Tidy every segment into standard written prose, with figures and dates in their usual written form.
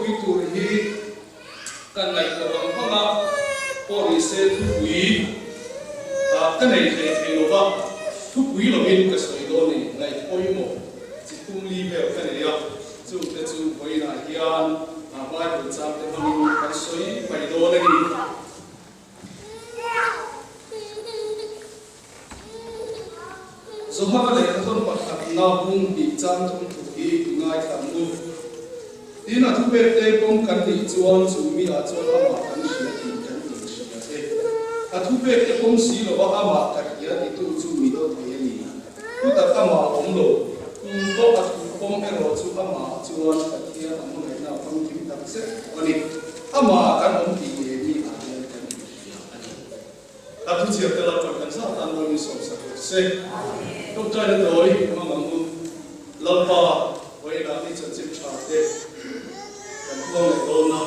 thupui tur hi kan ngaihtuah vang vang a, pawh ni se thupui ka nei hlei thei lo va, thupui lovin ka sawi dawn ni, ngaih pawimawh chi thum li vel ka nei a, chungte chu vawiinah hian Bible changte hmangin kan sawi mai dawn a ni. Zohana lehkhathawr pakhatna bung hnih chang thum thu hi i ngaithla ang u. Tin, a thupek te pawm kan nih chuan chu mi ah chuan amah kan hria tih kan inhria e. A thupek te pawm si lova amah ka hria titu chu mi dawt thei a ni. Thutak amah a awm lo. Tu pawh a thu pawm erawh chu amah ah chuan Pathian a hmangaihna a famkim tak zet tawh a ni. Amah ah kan awm tih nge mi ah hian kan inhria a ni. A thu chhiar te lalpan kan zat tan mawi min sawmsak rawh se. Tawngtaina tawi hmang ang u. Lalpa, vawiinah ni chanchin tha te kan puang leh dawn a.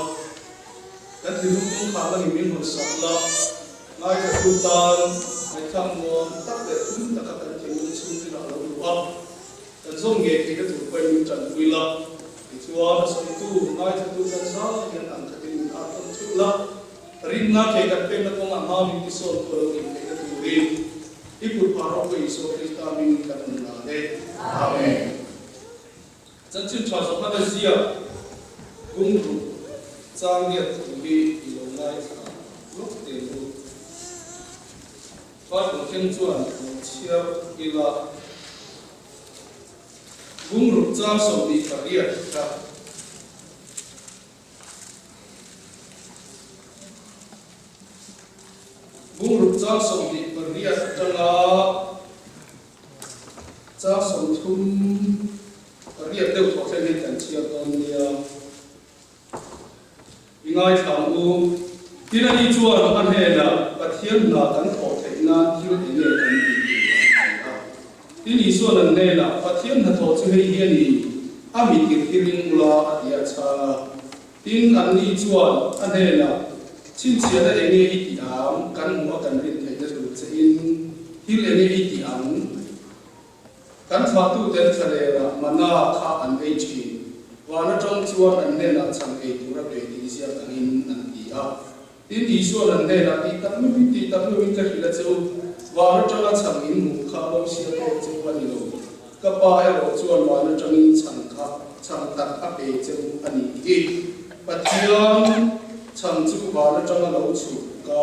Kan thinlung kawngkhar langin min hawn sak la. Ngaithla tan ngaihthlak nuam tak leh thum taka kan thinlung chhungtin ah lo luh a, kan zawm ngei theihna tur pawhin min tanpui la. Tichuan, a sawitu, ngaithlatu kan zai hian ang khatin min ar tawn theuh la. Rinna ke kan pekna kawngah hma min tisawn tu a lo nih theihna turin i kut phah rawh ka Isua Krista hmingin kan rawn lan e. Amen. Chanchin tha zawhna ziak bungruk changliat thu hi i lo ngaithla lawk teh u. Bible keng chuan lo chhiar ila bungruk chang 28 kha. Bungruk chang 28 atanga Chang 38 deuh thawh thleng hian kan chhiar dawn nia. I ngaithla ang u. Tin ani chuan a hnenah Pathian hna kan thawh theih nan thil eng nge kan tih tur an ti a. Tin Isuan an hnenah Pathian hnathawh chu hei hi a ni, a mitir hi ring ula a ti a chhang a. Tin anni chuan a hnenah, Chhinchhiahna eng nge i tih ang? Kan hmuh a kan rin theihna tur che in thil eng nge i tih ang? Kan thlahtuten thlalera mana kha an ei thin. Van atang chuan an hnenah chhan ei tur a pe tih ziak angin an ti a. Tin Isuan an hnenah, Tih tak meuhin, tih tak meuhin ka hrilh a che u, van atanga chhan in hmuh kha lawmsia pek che u a ni lo. Ka pa erawh chuan van atangin chhan kha chhan tak a pe che u a nih hi. Pathian chhan chu van atanga lo chhuk ka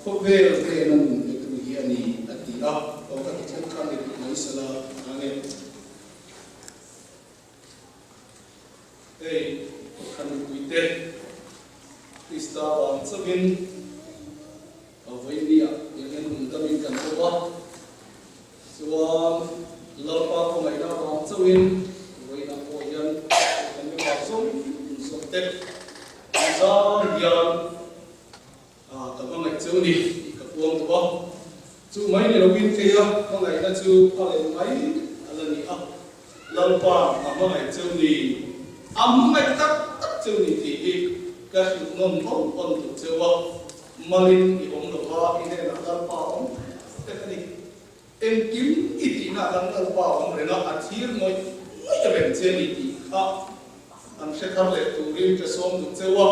khawvel hnena nun petu hi a ni, a ti a. Aw ka ti thleng khan ni duh mai sela ang e. Hei Kohhran mipuite Krista vang chauhin vawinia tiang hian hun damin kan awm a, chuan Lalpa khawngaihna vang chauhin vawiinah pawh hian Kohhran mipa zawng zawng te an zar hian ka hmangaih cheu ni tih ka puang duh a. Chu mai ni loin keia hmangaihna chu a leh mai a la ni a, Lalpa a hmangaih cheu ni, a hmangaih tak tak cheu ni tih hi ka hrilh nawn awn awn duh cheu a, malin i awm lova i hnenah Lalpa a awm tek a ni. Engkim i tihna kan Lalpa a awm reng a, a thlir ngawih ngawih reng che ni tih kha an hre thar leh turin ka sawm duh cheu a.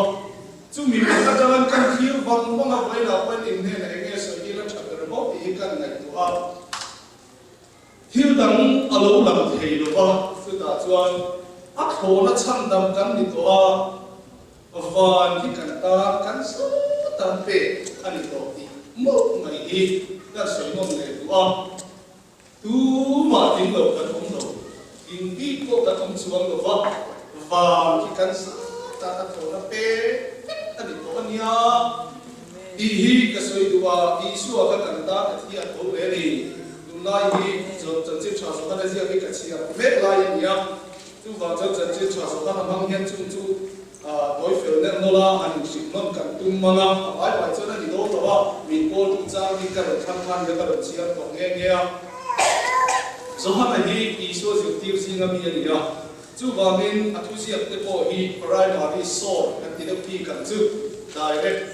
Chumi hmun atangin kan thlir vang vang a, vawilah pawhin in hnenah eng nge sawi ila tha ber maw tih hi kan ngaihtuah a. Thil dang a lo lang thei lo va, chutah chuan a thlawhna chhandam kan ni tawh a, van hi kan tan kan sawtan pek a ni tawh tih mawlh mai hi kan sawi nawn leh duh a. Tumah ding lo kan awm lo, ding bik pawh kan awm chuang lo va, van khi kan zat a thlawhna pek vek a ni tawh a nia tih hi ka sawi duh a, Isua kha kan tan a thi a tho ve a ni. Tunlai hi chanchin tha Johana ziak hi ka chhiar mek lai a ni a, chuvang chuan chanchin tha Johana hmang hian chung chu Tawi fel nek nawlh a, han inhrilh nawn kan tum mang a, a vai vai chuan a ni dawn lo a, min pawl duh chang hi ka rawn thlang khan nia ka rawn chhiar tawh nghe nghe a. Johana hi Isua zirtir zinga mi a ni a, chuvangin a thuziak te pawh hi primary source kan ti deuh bik ang chu, direct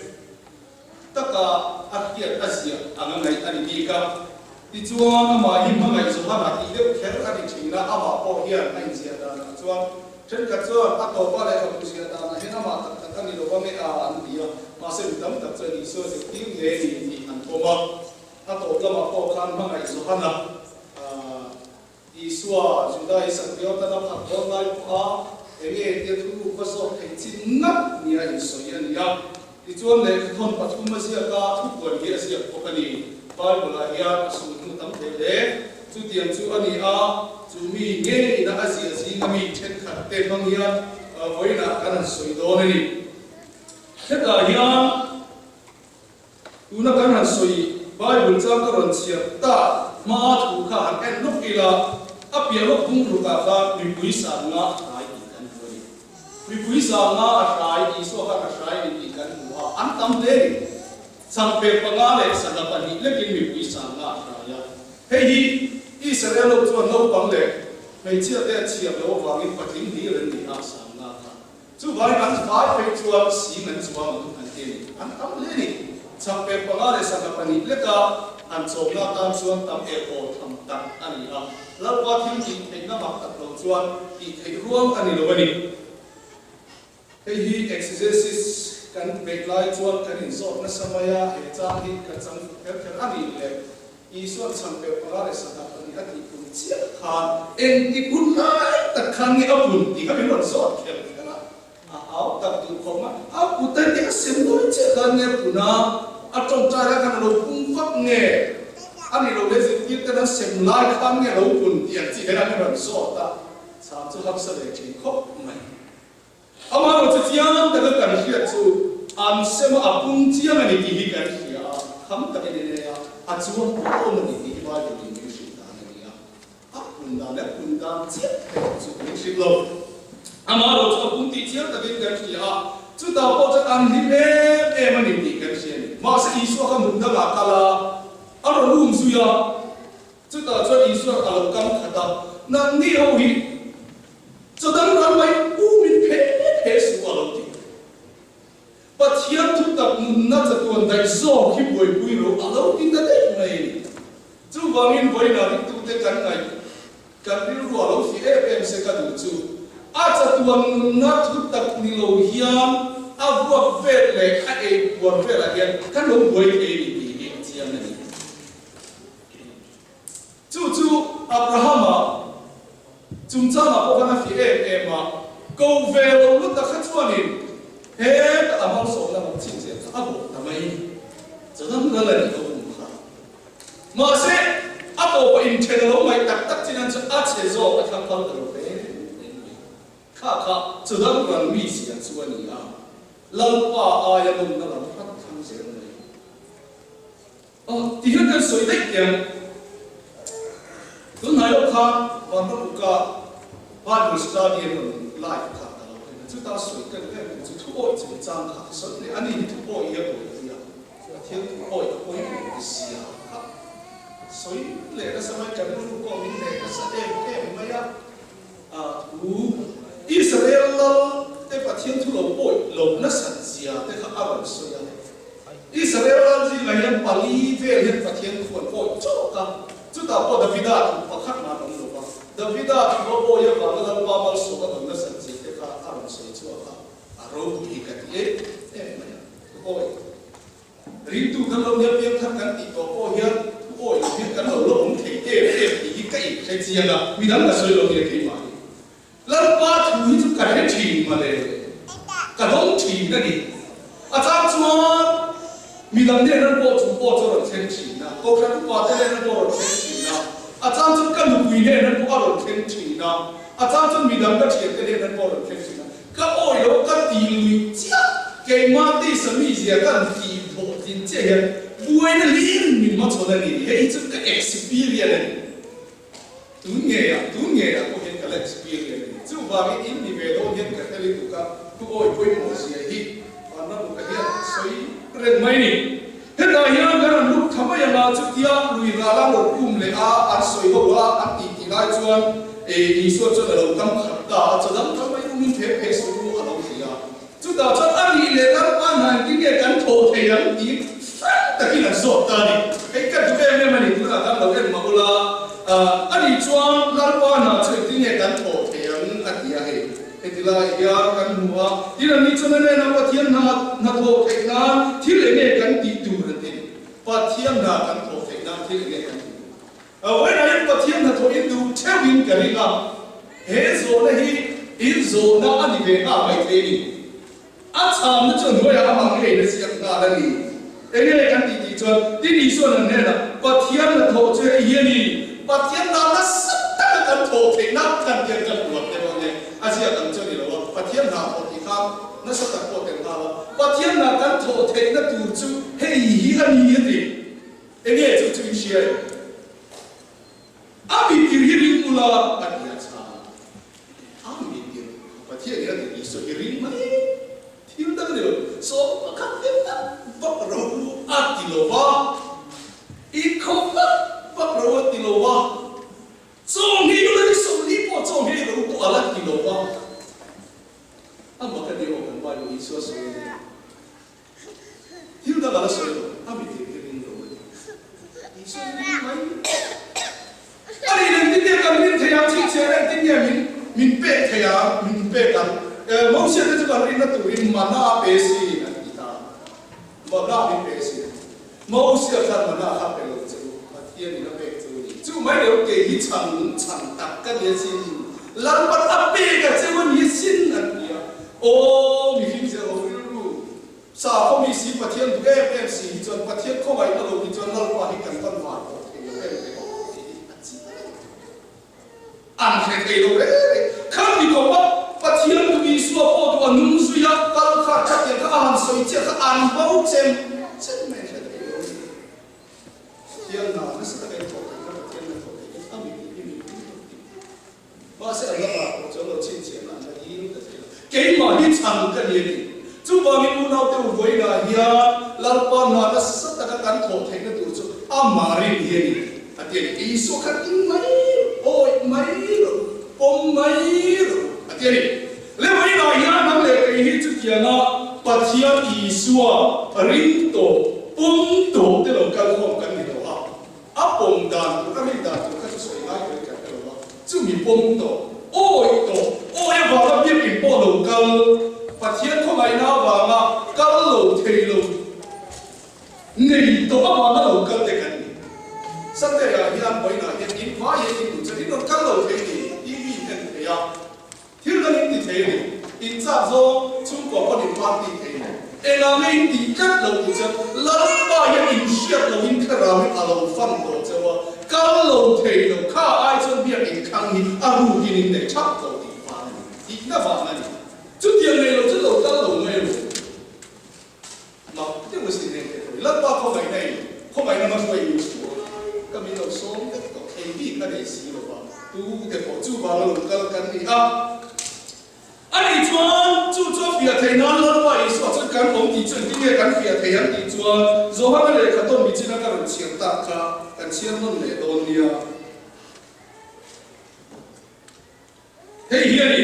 taka a hriat a ziah ang a ngaih a ni bik a. Tichuan amah hi hmangaih Johana tih deuh kher a ni thin a, amah pawh hian a inziah danah chuan. Thenkhat chuan a tawpa lehkhabu ziah danah hian amah tak tak a ni lo va nge a an ti a, mahse mi tam tak chuan Isua zirtir ngei a ni tih an pawm a. A tawp lamah pawh khan hmangaih Johana Isua Juda Isakriotana phat dawn lai pawha enge tia thuruk va zawk thei chi ngat nia insawi a ni a. Tichuan lehkhathawn pathum a ziak a, thupuan hi a ziak bawk a ni. Bible-ah hian a sul hnu tam thei hle. Chutiang chu a ni a, chu mi ngeina a ziah zinga mi thenkhat te hmang hian vawiinah kan han sawi dawn a ni. Hetah hian Tuna kan han sawi Bible chang ka rawn chhiar tak hma thu kha han en lawk ila, a piah lawk bung rukah khan mipui sanga a hrai tih kan hmu a ni. Mipui sanga a hrai, Isua khan a hrai a ni tih kan hmu a, an tam hle a ni. Changpek panga leh sangha pahnih lekin mipui sanga a hrai a. Hei hi Israel ho chuan naupang leh hmeichhia te a chhiar loh avangin patling hlir an ni a, sanga kha. Chuvangin an vai phei chuan sing an chuang ang an ti a ni. An tam hle a ni. Chhakpek panga leh sangha pahnih leka han chawmna atan chuan tam eh aw tham tak a ni a. Lalpa thil tih theihna mak tak lo chuan tih theih ruang a ni lo a ni. Hei hi exegesis kan beih lai chuan kan inzawt nasa mai a, he chang hi ka chang kher kher a nih leh Isua'n chhangpeuh panga leh sangha pahnih a tih pun chiah khan engtik hun lai tak khan nge a pun tih kha min rawn zawt kher kher a, a au tak duh khawp mai. A put a tih a sem dawn chiah khan nge a pun a, a tawngtai lai khan a lo pung vak nge a nih loh leh zirtir ten an sem lai khan nge a lo pun tih ang chi hian a min rawn zawt a, chhang chu harsa ve thin khawp mai. Amaherawhchu chiang taka kan hriat chu an sem a, a pung chiang a ni tih hi kan hria a, kham takin i nei a, a chuang pawh awm a ni tih hi Bible in min hrilh dan a ni a, a pun dan leh pun dan chiah erawh chu min hrilh lo. Amaherawhchu a pung tih chiang takin kan hria a, chutah pawh chuan an hlim em em a ni tih kan hria a ni. Mahse Isua kha hmun dangah kal a, a rawn um zui a, chutah chuan Isua a lo kam khat a, Nangni ho hi Chawdang ram mai umin phe phe suh a lo ti. Pathian thutak nunna chatuan daih zawk hi buaipui ro a lo ti ta daih mai a ni. Chuvangin vawiinah ringtute kan ngaih kan rilru a lo fi em em se ka duh chu a chatuan nunna thutak ni lo hian a vuak vel leh a ei puar velah hian kan lo buai thei a ni tih hi a chiang a ni. Chu chu Abrahama chungchangah pawh khan a fih em em a, ko ve lo lutak kha chuanin heta a malsawmna lam chhinchhiah kha a bawh ta mai a ni. Chadam ral a nih loh kum kha. Mahse, a tawpah inthen a lo ngaih tak tak chin an chu a chhe zawk a thlang phal ta lo hle mai. Kha kha chudang ral mi zia chu a ni a, Lalpa aia nawmna lam hrat thlang zel mai. Aw, ti hian kan sawi daih teh ang. Tunhnai loh khan Vanrabuka Bible Study an rawn live kha ka lo en a, chuta sawi ka duh em em chu thu awih chung chang kha ka sawi leh a ni hi thu awih hi a pawi tia, Pathian thu awih a pawimawh zia kha sawi leh nasa mai, kan rilru pawh min leh nasa em em mai a, thu Israel lal te Pathian thu lo awih lo nasat zia te kha a rawn sawi a. Israel ral zingah hian pali vel hian Pathian thu an awih chawk a, chutah pawh Davida thu pakhat mah an awm lo va. Davida thu a awih avanga Lalpa malsawm a dawn nasat zia te kha a rawn sawi chhuak a, a ropui hi ka ti em em mai a, thu awih ringtu kan lo nia piang thar kan tih tawh pawh hian thu awih lo hian kan lo la awm thei em em tih hi ka inhre chiang a, midang ka sawi lo nia keimah hi. Lalpa thu hi chu ka hre thin mawle, ka dawng thin a ni. A chang chuan midang nen an pawh chu pawh chu a rawn thleng thin a, Kohhran upa te nen an pawh a rawn thleng thin a, a chang chuan ka nupui nen an pawh a rawn thleng thin a, a chang chuan midang ka thiante nen an pawh a rawn thleng thin a. Ka awi lo ka ti lui chiah, keimah tisa mizia ka an tih hlawhtlin chiah hian buaina hlir min hmachhawn a ni. Hei hi chu ka experience a ni. Tun ngeiah, tun ngeiah pawh hian ka la experience a ni. Chuvangin in ni ve dawn hian ka hre lutuk a, thu awi pawimawh zia hi Vanrabuka hian sawi reng mai ni. Hetah hian kan rawn lut tha mai ang a, chutia lui ral a rawn um leh a, an sawi ho a, an tih tih lai chuan Isua chuan a lo kam khat ta a, chawdang tam mai umin phe phe suh u a lo hrilh a. Chutah chuan a nih leh Lalpa hna engtin nge kan thawh thei ang tih frank takin an zawt ta a ni. Hei ka duh em em a ni, tunah khan lo en mah ula, a nih chuan Lalpa hna chu engtin nge kan thawh thei ang a ti a, hei. hmu a. Tin, anni chuan a hnenah, Pathian hna hnathawh theih nan thil eng nge kan tih tur? an ti. Pathian hna kan thawh theih nan thil eng nge kan tih tur? Vawiinah hian Pathian hnathawh in duh theuhin ka ring a, he zawhna hi in zawhna a ni ve nghal mai thei a ni. A chhamna chu hnuaiah a hmang ngei na ziak nghal a ni. Enge kan tih tih chuan tin Isua'n an hnenah, Pathian hnathawh chu hei hi a ni, Pathian hna nasa taka kan thawh theihna kan hian kan ruat deuh ang e. A ziak ang chu a ni lo a, Pathian hna thawh tih khan nasa tak pawh tel nghal a, Pathian hna kan thawh theihna tur chu hei hi a ni a ti. Enge chu chu i hria em? A mitir hi ring ula a ti a chhang a. A mitir Pathian in a ti Isua hi ring mai thil dang ni lo, sawm pakhat te vak vak ro a ti lo va, inkhawm vak vak ro a ti lo va, chaw nghei ula ni 40 pawh chaw nghei ro pawh a la ti lo va. A mak a ni aw kan Bible Isua sawi a nia. Thil dang a la sawi lo, a mi tir hi ring lo a ni. Isua hi ring mai. A nih engtin nge kan rin theih ang, chhinchhiahna engtin nge min min pek theih ang, min pek ang. Moses te chu kan rinna turin mana a pe si an ti ta. Mana min pe si. Moses khan mana kha pe lo che u, Pathianin a pek chu a ni. Chu mai lo kei hi chhan nung chhan tak ka ni a sin. Lalpan a pek a cheu a ni a sin an ti a. Aw mihring zel ho rilru sakhaw mi si Pathian duh em em si hi chuan Pathian khawngaihna lo hi chuan Lalpa hi kan van van tawh thei lo em em aw tih hi a chiang a ni. An hre thei lo reng reng. Khami kawpa Pathian duh Isua pawh duh a nung zui a, kal kha khatiang kha a han sawi chiah kha an bo chem chem mai an hre thei lo a ni. Pathian hna nasa taka in thawh theih kha Pathian hna thawh theih hi a mi tih hi min ring tawh tih. Mahse an lakah pawh chuan lo chhinchhiahna an la dil ta thei lo. Keimah hi chhan ka ni a ti. Chuvangin unaute u vawiinah hian Lalpa hna nasa taka kan thawh theihna tur chu amah rin hi a ni a ti a ni. Isua kha ding mai awih mai rawh u, pawm mai rawh u a ti a ni. Le vawiinah hian hnam leh kei hi chutianga Pathian Isua ring tawh, pawm tawh te lo kal khawm kan ni lo a. A pawm dan tur, a rin dan tur kha chu sawi ngai turin kan hre lo a, chumi pawm tawh, awih tawh, awih avanga biakin pawh lo kal, Pathian khawngaihna avanga kal lo thei lo, nei tawh avanga lo kal te kan ni. Sunday ah hian vawiinah hian in vai hian in duh chuan in rawn kal lo thei ni, TV in en thei a. Thil dang in ti thei a ni. In chak zawng chhungkua pawn in party thei maw? Engah nge in tih tlat lo tih chuan Lalpa hian in hriat lo in thlarau in a lo fan tawh cheu a, kal lo thei lo kha ai chuan biak in khang hi a ruk in in nei thap tawh tih vang a ni. Tihna vang a ni. Chutiang nei lo chu lo kal lo mai ru. Mak deuh a sin heng te pawh hi. Lalpa khawngaihna in khawngaihna hmahruai in chhuai ka min lo sawm vek tawh thei bik a nei si lo va, tu te pawh chuvanga lo kal kan ni a. A nih chuan chu chu a fiah theih nan Lalpa Isua chuan kan awm tih chu engtin nge kan fiah thei ang tih chuan Johana lehkha tawn michina ka rawn chhiar tak kha kan chhiar nawn leh dawn nia. Hei hi a ni.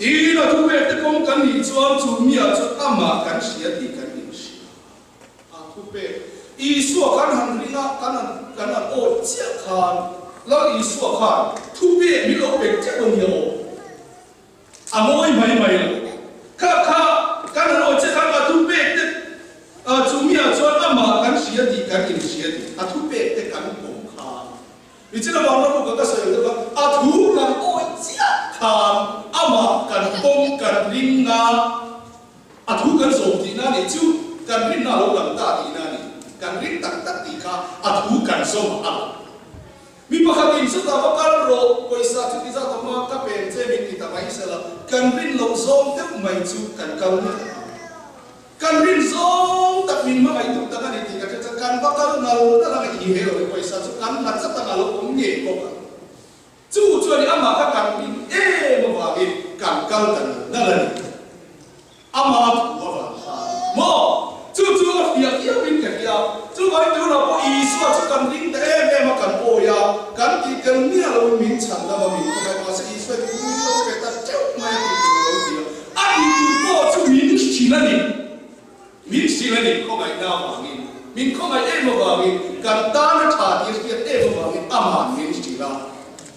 Tiin a thupek te pawm kan nih chuan chu mia chu amah kan hria tih kan inhria. A thupek Isua kan han ring a, kan han kan han awih chiah khan Lal Isua khan thupek min lo pek teuh a nia aw. A mawi mai mai lo. Kha kha kan han awih chiah khan a thupek te chu mia chuan amah kan hria tih kan inhria tih a thupek te kan pawm khan Nichina vang ram uka ka sawi deuh a, a thu kan awih chiah khan amah kan pawm kan ring na, a thu kan zawm tihna a nih chu kan rinna a lo lang ta tihna a ni. Kan ring tak tak tih kha a thu kan zawm a lang. Mi pakhatin chutah va kal rawh, pawisa chu ti zat awm a, ka pen che min ti ta mai sela, kan rin loh zawng deuh mai chu kan kal miah ang. Kan rin zawng tak min hmangaih duh tak a ni tih ka hria chuan kan va kal nal nal ang i he lo i pawisa chu kan la chat ang a lo awm ngei bawk ang. Chu chuan i amah kha kan rin em avangin kan kal ta nal nal a ni. Ama thu avang khan maw? Chu chu a fiah viau in ka hria. Chuvangin tunah pawh Isua chu kan ring ta em em a kan awi a, kan tih tel miah loin min chhan lam a min khawngaih mahse Isua hi thu min lo pe ta teuh mai a tih tur lo ti a. A tih tur pawh chu min hrilh a ni. Min hrilh a ni khawngaihna avangin, min khawngaih em avangin, kan tana tha tih a hriat em avangin ama'n min hrilh a.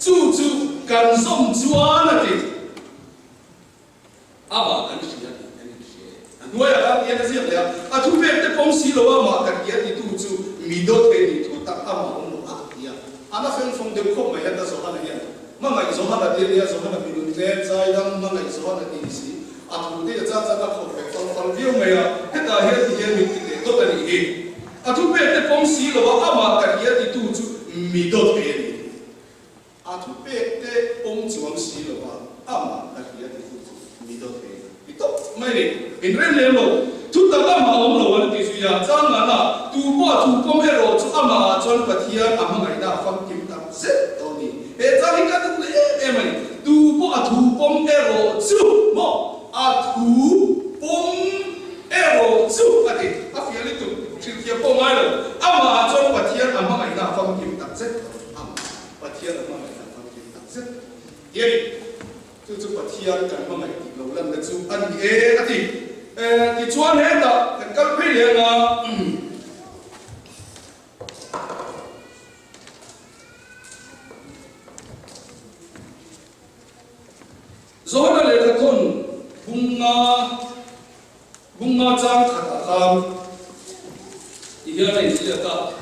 Chu chu kan zawm chuan a ti. Amah kan hria tih kan inhria e. A hnuaiah khan tian a ziak leh a, A thu pek te pawm si lo a, amah kan hria titu chu mi dawt thei ni thu tak amah awm lo a ti a. A na fengfawng deuh khawp mai heta Johana hian hmangaih Johana ti a nia, Johana mi nun tlem zaidam hmangaih Johana ti ni si. A thu te a chan chan a khawp ve fal fal viau mai a, hetah hian ti hian min ti teh dawt a nih hi. A thu pek te pawm si lo a, amah kan hria titu chu mi dawt thei a ni. A thupek te pawm chuang si lo a, amah ka hria ti tu chu mi dawt thei ti tawp mai ni. In rem lem lo, thu tak amah awm lo an ti zui a, chang ngana tu pawh a thu pawm erawh chu amah ah chuan Pathian a hmangaihna a famkim tak zet tawh a ni. He chang hi ka duh leh em em a ni. Tu pawh a thu pawm erawh chu maw a thu pawm erawh chu a ti. A fiah lutuk, hrilhfiah pawh ngai lo, amah ah chuan Pathian a hmangaihna a famkim tak zet tawh a ni. Amah Pathian a hmangaih kan famkim tak zet ti a ni. Chu chu Pathian kan hmangaih tih lo lanna chu a ni e a ti. Tichuan hetah kan kal phei leh anga Johana lehkhathawn bunga Bunga chang khatah khan ti hian a inziak a,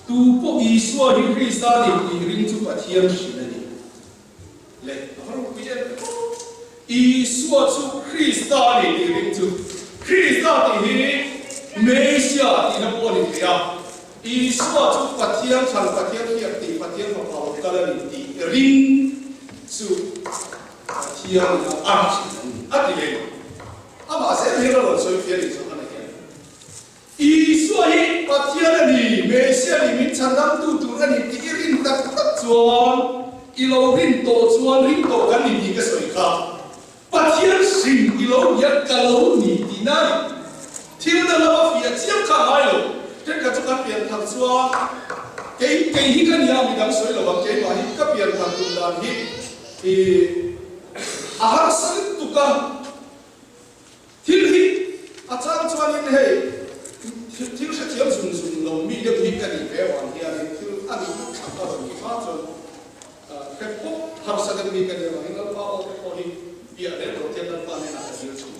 Tu pawh Isua hi Krista ni tih ring chu Pathian hrin a ni. Le, a va ropui em em aw! Isua chu Krista a ni tih ring chu, Krista tih hi Mesia tihna pawh a ni thei a, Isua chu Pathian thlan, Pathian hriat tih, Pathian fapa lo kal a ni tih ring chu Pathian a hrin a ni a ti leh. Amah zel hian a rawn sawi fiah ni zawk a ni hian. Isua hi Pathian a ni, Messiah ni, min chhandamtu tur a ni tih i rin tak tak chuan i lo rin tawh chuan ring tawh kan ni tih ka sawi kha. Pathian hrim i lo nia ka lo ni tihna a ni. Thil na lama fiah chiam kha a ngai lo. Thenkhat chu kan pian thar chuan kei kei hi ka nia midang sawi lovang keimah hi ka pian thar tum dan hi i A harsa lutuk a, thil hi a chang chuanin hei thil hrethiam zung zung lo mi deuh hi ka nih ve avang hianin thil a nih tak tak a rawn ni hma chuan hre pawh harsa deuh mi ka nih avangin Lalpa aw te pawh hi piah leh lo hian Lalpa hnenah ka dil thin.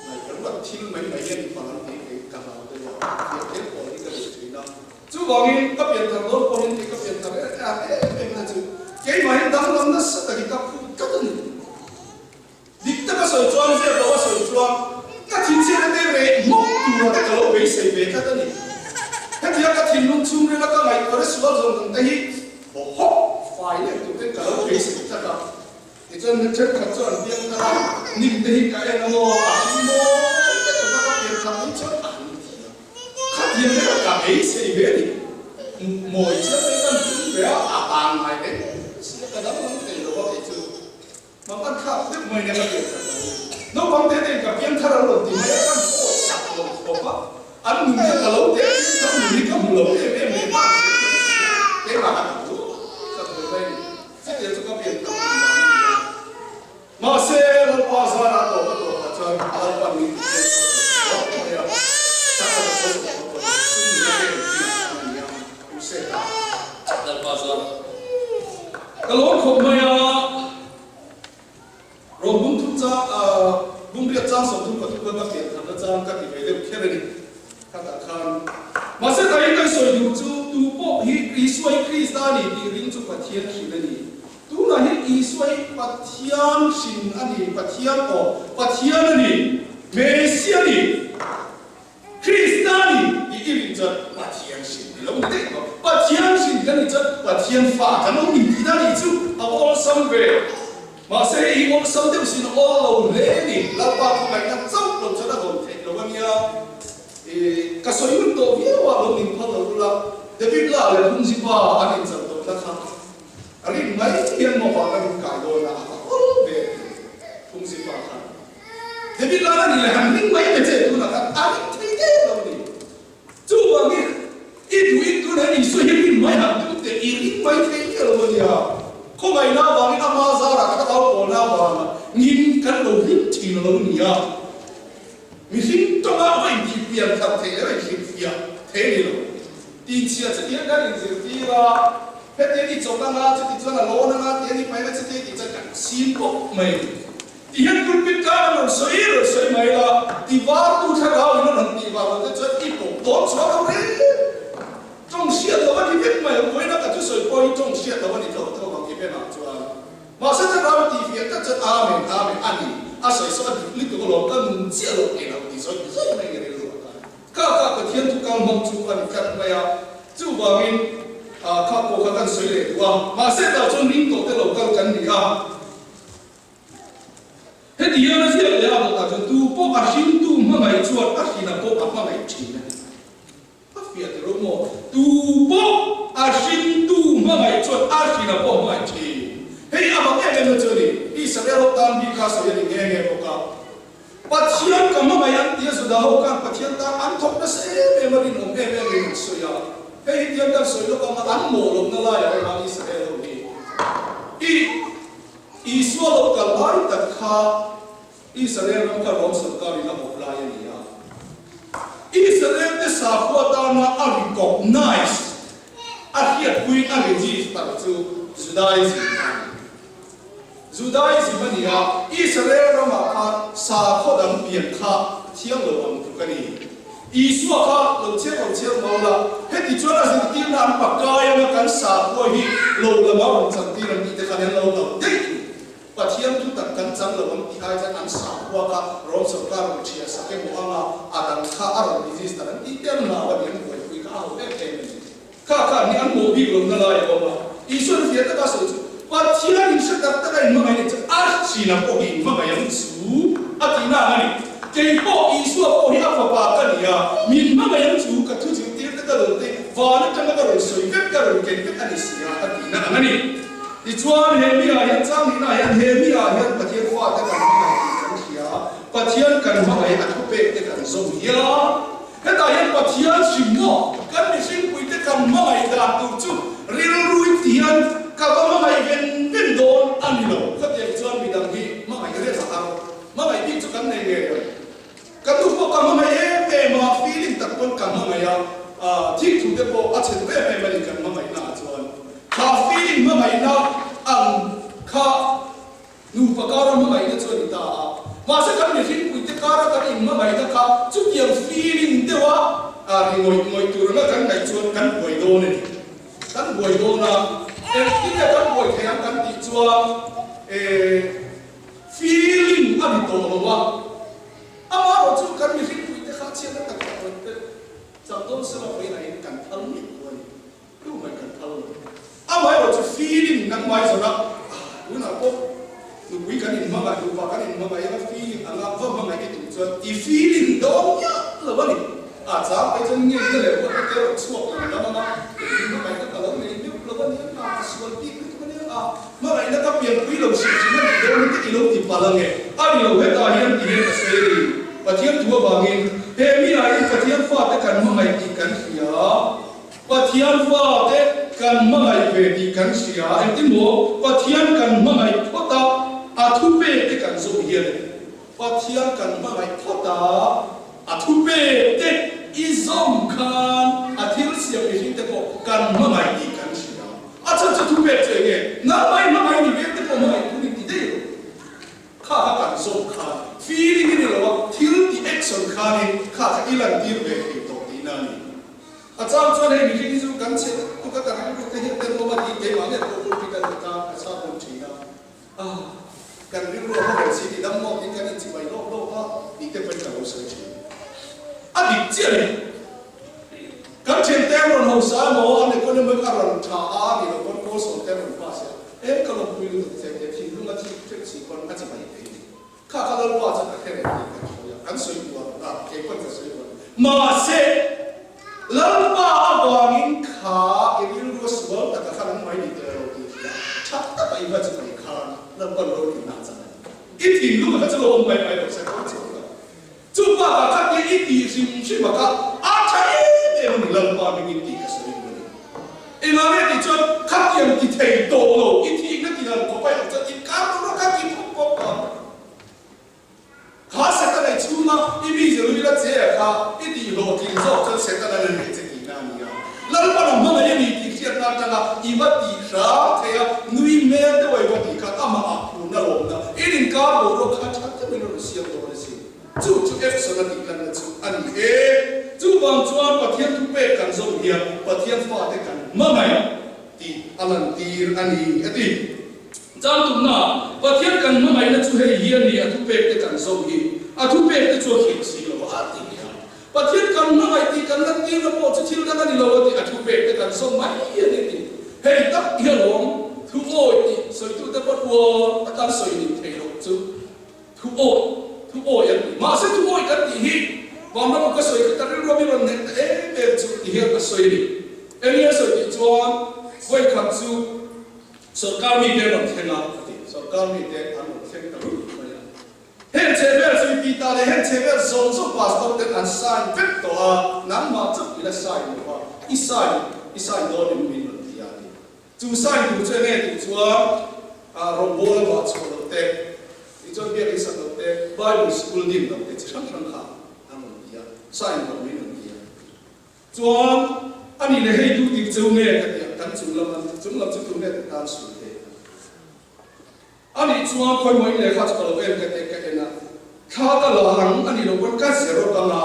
Ngai ka ruat thil mai mai hian i palang tih kei ka hlau deuh a, piah tlem pawl hi ka duh thin a. Chuvangin ka pianthar dawn pawhin kei ka pianthar em em em na chu keimahin danglam nasa takin ka phut tlat a ni. Dik taka sawi chuan zep lo a sawi chuan ka thinchhiatna te reh hmawk tura te ka lo beisei ve tlat a ni. Hetia ka thinlung chhungrila ka ngaihtuahna sual zawng zawng te hi haw hawk fai leh tur ten ka lo beisei tlat a. Tichuan mi thenkhat chu an piang thar a, nim te hi ka en amaw, a hring mawi te taka ka pian thar mai chuan a han ti a. Khatiang te kha ka beisei ve a ni. Mawi chiang mai kan hring ve a, a pangngai ve si a, ka danglam thei lo a kei chu. Mang an thlak deuh mai nia ka pian thar lo hi. Naupang te tein ka pian thar an rawn ti mai a, kan haw chak lo khawp a, an nun kha ka lo teh a, pian thar nun hi ka hmu lo em em leh nghal zel mai si a, keimah ka duh duh tak ve mai a ni. Chutiang chu ka pian tak tum dan a ni a. Mahse, Lalpa zarah tawp a tawpah chuan Lalpa min ti pian thar ta tawp mai a. Chak a tawp a tawp a tawp chu nuna te engkim a ni a, u Seta. Lalpa zarah ka lawm khawp mai a. Rawng bung thum chang, bung riat chang 33 khan ka pian tharna chang ka ti ve deuh kher a ni. Khatah khan. Mahse tahin kan sawi duh chu tu pawh hi Isua hi Krista a ni tih ring chu Pathian hrin a ni. Tunah hian Isua hi Pathian hrin a ni, Pathian aw, Pathian a ni, Messia a ni, Krista a ni tih i rin chuan Pathian hrin i lo ni daih tawh. Pathian hrin kan nih chuan Pathian fa kan lo ni tihna a nih chu a awlsam ve. Mahse hei hi awlsam deuh sin awl lo hle a ni. Lalpa khawngaihna chauh lo chuan a dawn theih lo a nia. I ka sawi hun tawh viau a, lo min phal lo ula. David la leh Phungzipa an inchal tawhna kha a rin mai hian maw vang a rin kai dawn a, a va awl ve a ti Phungzipa khan. David la a nih leh han ring mai ta che tunah khan a ring thei der lo a ni. Chuvangin i duh in tunah hian Isua hi rin mai han tum teh, i ring mai thei miah lo a nia. Khawngaihna avangin ama zarah thlarau pawlna avanga ngin kan lo hlim thin a lo ni a. Mihring tawngah va intihpian thar theih leh va inhrilhfiah thei a ni lo. Tinchhia chutiang kan inzirtir a, hetiang i chawk anga, chuti chuan a lawn anga, tiang i paih anga, chuti a tih chuan kan chim pawp mai a ni. Ti hian pulpit tlang an rawn sawi rawn sawi mai la, ti vartu thlarau in a rawn tih vang lo te chuan i pawh dawn chhuak lo reng. Tawng hriat loh a ni vek mai ang, vawiina ka thusawi pawh hi tawng hriat loh a ni tho tho ang i benah chuan. Mahse thlarau i tih fiah tlat chuan Amen, Amen a ni, a sawi saw a dik lutuk alawm, ka nun chiah loh ngei lo ti zawih zawih mai i rilru a kal. Kha kha Pathian thu kal hmang chu a ni tlat mai a, chuvangin kha pawh kha kan sawi leh duh a, mahse tah chuan ring tawh te lo kal kan ni a. Heti hian a ziak leh a dawtah chuan tu pawh a hringtu hmangaih chuan a hrina pawh a hmangaih thin a ni. A fiah ti rawh maw? Tu pawh a hringtu hmangaih chuan a hrina pawh a hmangaih thin. Hei a mak em em na chu a ni. Israel ho tan bik kha sawi a ni nghe nghe bawk a. Pathian ka hmangaih an ti a, Juda ho khan Pathian tan an thawk nasa em em a, rinawm em em in an sawi a. Hei hi tiang kan sawi lawk ang a, an mawh lohna laiah awm a Israel ho hi. I Isua lo kal lai tak kha Israel ram kha Rom sorkarin a awp lai a ni a. Israel te sakhua tana a recognize, a hriatpui, a register chu Judaism a ni. Judaism a ni a, Israel ramah khan sakhaw dang pian kha thiang lo ang tluk a ni. Isua kha lo chhiar lo chhiar mau la, heti chuan a zirtirna an pakai anga kan sakhua hi lo lama rawn chantir ang tih te khan an lo hlauh daih a ni. Pathian thu tak kan chang lo ang tih ai chuan an sakhua kha Rom sorkar rawn ṭhiah sak emaw anga a dang kha a rawn register an tih te an hlau a ni, an buaipui kha a ho em em a ni. Kha kha hi an hmuh bik lohna lai a awm a, Isuan fiah taka sawi chu, Pathian in hre tak taka in hmangaih nih chu a hrin a pawh hi in hmangaih ang chu a tihna ang a ni. Kei pawh Isua pawh hi a fapa ka ni a, min hmangaih ang chu ka thu zirtir te ka rawn te van atanga ka rawn sawi vek ka rawn ken vek a ni si a a tihna ang a ni. Tichuan he mi ah hian chang nihna ah hian he mi ah hian Pathian fate kan hmangaih tih kan hria, Pathian kan hmangaih a thupek te kan zawm hian, Hetah hian Pathian hrim maw kan mihringpuite kan hmangaih dan tur chu rilruin ti hian ka va hmangaih ven ven dawn a ni lo. Khatiang chuan midang hi hmangaih reng a har. Hmangaih bik chu kan nei ngei ang. Ka nu pawh ka hmangaih em em a, feeling tak pawn ka hmangaih a, thik thu te pawh a chhe em em a ni kan hmangaihna ah chuan. Kha feeling hmangaihna ang kha Nupa kara hmangaihna chu a ni ta a, mahse kan mihringpuite kara kan inhmangaihna kha chutiang feeling deuha ri ngawih ngawih tur anga kan ngaih chuan kan buai dawn a ni. Kan buai dawn a, engtin nge kan buai theih ang kan tih chuan feeling a ni tawh lo a, amaherawh chu kan mihringpuite kha chhiatna tak tak rawn pe chak dawn sela vawiin kan phal miah lo a ni. Tu mai kan phal lo. Amaherawh chu feeling kan mai zawrh a, ah tunah pawh nupui kan inhmangaih, nupa kan inhmangaih anga feeling anga va hmangaih i tum chuan i feeling dawn miah lo a ni. A chang phei chuan nge nge leh huatna te erawh chhuak lam lam anga kei hi hmangaihna ka lo nei meuh lo a ni a, ka sual bik lutuk a nia, ah hmangaihna ka pianpui lo hrim hrim a nih dawn hi te i lo ti palh ange. A ni lo, hetah hian ti hian ka sawi a ni. Pathian thu avangin he mi ah hian Pathian fate kan hmangaih tih kan hria. Pathian fate kan hmangaih ve tih kan hria, engtin maw? Pathian kan hmangaih phawt a, a thupek te kan zawh hian a ni. Pathian kan hmangaih phawt a, a thupek te i zawm khan a thil siam mihring te pawh kan hmangaih tih kan hria. A chhan chu thupek chu enge? Nangmah i hmangaih ni vek te pawh hmangaih tur in ti daih lo. Kha kha kan zawm khan feeling i ni lo a, thil tih action khanin kha kha i lantir ve thei tawh tihna a ni. A chang chuan hei mihring hi chu kan chhe tuk a, ka rilru te hian tenawm a tih keimah nge pawh pulpit a ni ta ka chhak awm thin a, ah kan rilru a hawrel si ti dam mawt in kan inchimai lawk lawk a tih te pawhin ka lo sawi thin. A dik chiah a ni. Kan thiante an rawn hausa emaw an economic a rawn tha a a nih loh pawn kawl sawm te an rawn pass a, eng ka lawmpui lutuk che tia thinlung a thik hrep si pawn a chimai thei a ni. Kha ka Lalpa chu ka hre reng tih kan sawi a, kan sawi buar a, kei pawn ka sawi buar. Mahse, Lalpa avangin kha i rilru a sual taka khan an mai ni teh lo tih hria, tha taka i va chu mai khan Lalpa lo ti na chang a ni. I thinlung kha chu lo awm mai mai lo se ka chhuak lo. Chu bakah kha tia i tih hrim hrim a kha a tha em em a ni Lalpa mingin tih ka sawi duh a ni. Engah nge tih chuan khatiang ti thei tawh lo i thihna ti han khawp aih chuan i kar rawh kha ti phawp phawp ang. Kha Setana i chhunga i mi zirlui la che a kha i tih hlawhtling zawk chuan Setana la nei che tihna a ni a. Lalpa lam hmangaih a ni tih hriatna atanga i va tih hram thei a, nui hmel deuh a i va tih khan amah ah phurna lawmna i. In inkar boruak kha tha deuhin a rawn siam dawn a si. Chu chu action a tih lanna chu a ni e. Chuvang chuan Pathian thupek kan zawm hian Pathian fate kan hmangaih tih a lantir a ni, a ti. Chang tumna, Pathian kan hmangaihna chu hei hi a ni, a thupek te kan zawm hi. A thupek te chu a khirh si lo a, a ti leh a. Pathian kan hmangaih tih kan lantirna pawh chu thil dang a ni lo a ti, a thupek te kan zawm mai a ni tih. Hei tak hi alawm, thu awi tih sawitute pawh uar taka an sawi ning thei loh chu. Thu awi, thu awi an ti. Mahse thu awi kan tih hi Vanram ka sawi kha ka rilru ami rawn neih ta em em chu ti hian a sawi a ni. Eng nge a sawi tih chuan vawikhat chu sawrkar mite an rawn thleng a a ti. Sawrkar mite an rawn thleng ta rut mai a. Heng chhehvel suipi ta leh heng chhehvel zawng zawng pastor ten an sign vek tawh a, nangmah chauh i la sign lo va, i sign i sign dawn em min rawn ti a ti. Chu sign tur chu enge tih chuan rawngbawla vah chhuah loh te, tichuan biak insak loh te, Bible school din loh te chi hrang hrang kha an rawn ti a, sign rawh min rawn ti a. Chuan a nih leh hei duh dik cheu nge ka ti a, kan chung lam an chung lam chu tu nge ti tan suh te a. A nih chuan khawimaw in lehkha chu ka lo en ka ti ka en a, thla ka la ang a nih loh pawn ka zero ka nga,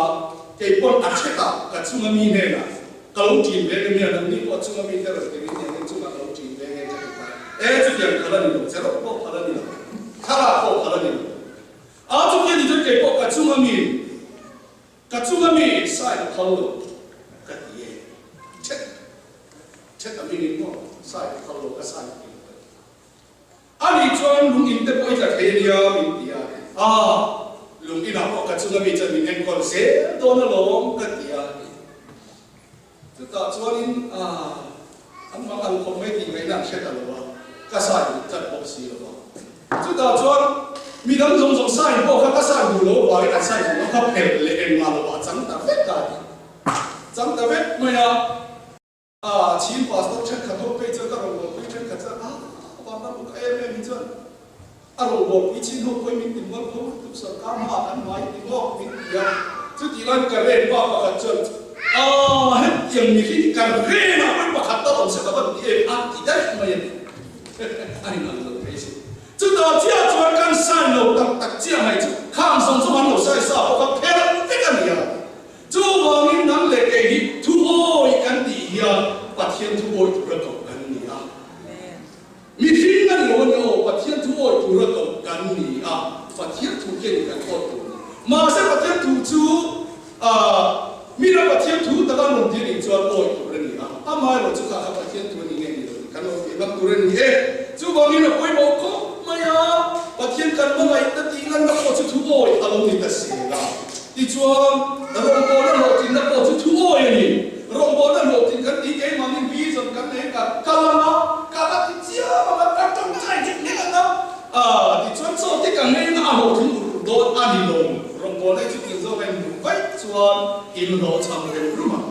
kei pawn a thet a ka chunga mi hnenah ka lo ṭin ve nge mia nangni pawh a chunga mi te rawn ti rin nen in chungah ka lo ṭin ve nge ka ti ta e, chutiang phal a ni lo, zero pawh phal a ni lo, thlalak pawh phal a ni lo. A chutiang ni chuan kei pawh ka chunga mi. Ka chunga mi sign a phal lo ka ti e. Thet thet a mingin maw sign a phal lo ka sign ti lo ka ti. A nih chuan lung in te pawh i tla thei a nia min ti a. Ah lung inah pawh ka chunga mi chuan min enkawl zel dawn alawm ka ti a. Chutah chuanin ah an mang ang khawp mai tih ngaihna an hre ta lo a, ka sign duh tlat bawk si lo va. Chutah chuan mi dang zawng zawng sign pawh kha ka sign duh lo avangin an sign duh lo kha phelh leh engmah lo ah chang ta vek a ti. Chang ta vek mai a. Ah Chin pastor thenkhat ho phei chuan ka rawngbawlpui thenkhat chuan ah vanram uk em em hi chuan a rawngbawlpui chin ho pawhin min ti mual pho lutuk sorkar hma kan hmai ti ngawk min ti a. Chutih laiin ka ren pa pakhat chuan ah hetiang mi hi kan renah pawhin pakhat tal awm se ka van ti em a ti daih mai a ni. A inang lo thei si. Chutah chiah chuan kan sign lo tak tak chiah mai chu khang zawng zawng an lo sai sa bawk a, phelh vek a ni a. Chuvangin nang leh kei hi thu awi kan tih hian Pathian thu awi tura koh kan ni a. Mihring a ni lo a ni aw, Pathian thu awi tura koh kan ni a, Pathian thu ken kan awt tur a ni. Mahse Pathian thu chu mina Pathian thu taka rawn ti a nih chuan awi tur a ni a, amaherawh chu kha kha Pathian thu a ni nge ni lo tih kan lo tih ngam tur a ni e. Chuvangin a pawimawh khawp mai a, Pathian kan hmangaihna tih lanna pawh chu thu awi a lo ni ta sel a. Tichuan, rawngbawlna hlawhtlinna pawh chu thu awi a ni. Rawngbawlna hlawhtlin kan tih keimahni vision kan nei ka kal ang a, ka ka ti chiam ang a, ka tawngtai hlek hlek ang a, tichuan chaw te ka ngei ang a, a hlawhtling ur ur dawn a ni lo. Rawngbawlna hi chutiang zawk a inhmuh vaih chuan inhlawhchham rem rum ang.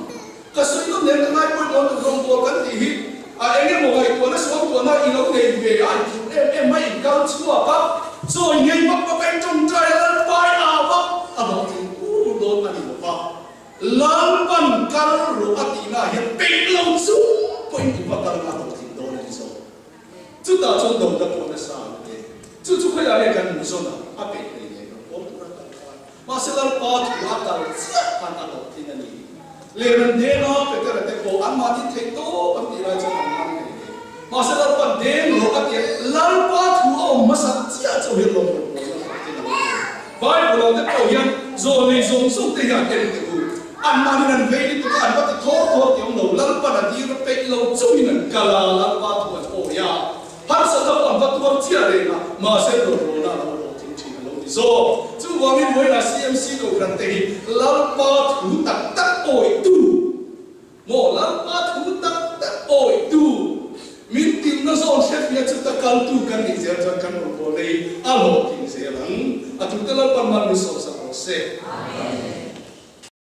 Ka sawi nawn nen ka ngai pawimawh lutuk rawngbawl kan tih hi a eng emaw ngaihtuahna suangtuahna i lo nei ve a, i phur em em mai in kal chhuak a, chawi ngei vak vak a in tawngtai a Lalpai au a, a hlawhtling ur dawn a ni lo va, Lalpan kal rawh a tihna ah hian peih lo chung pawhin i va kal a hlawhtling dawn a ni zawk. Chutah chuan dawlna pawh nasa an pe. Chu chu khawiah nge kan hmuh zawn a, a peih hlei nen lo pawl tura kal khan. Mahse Lalpa thu a kal chiah khan a hlawhtling a ni. Len an deng a, Petera te pawh anmahni theih tawp an tih lai chuan an man hlei nen. Mahse Lalpa deng rawh a ti a, Lalpa thu a awm hmasa chiah chu hian lawm rawn pawlna hlawhtling a lo ni. Bible ah te pawh hian zawlnei zawng zawng te hian en teh u. Anmahnin an vei lutuk a, an va ti thawr thawr ti awm lo. Lalpan a dir peih lo chungin an kal a, Lalpa thu an awi a. Harsatna pawh an va tuar chiah reng a, mahse rawlrawlna a lo hlawhtling thin a lo ni zawk. Chuvangin vawiinah CMC Kohhran te hi Lalpa thu tak tak awitu, Maw Lalpa thu tak tak awitu, min tilna zawn hrefiah chu ta kaltu kan nih zel chuan kan rawn bawl nei a hlawhtling zel ang. A thute Lalpan man min sawmsak rawh se. Amen.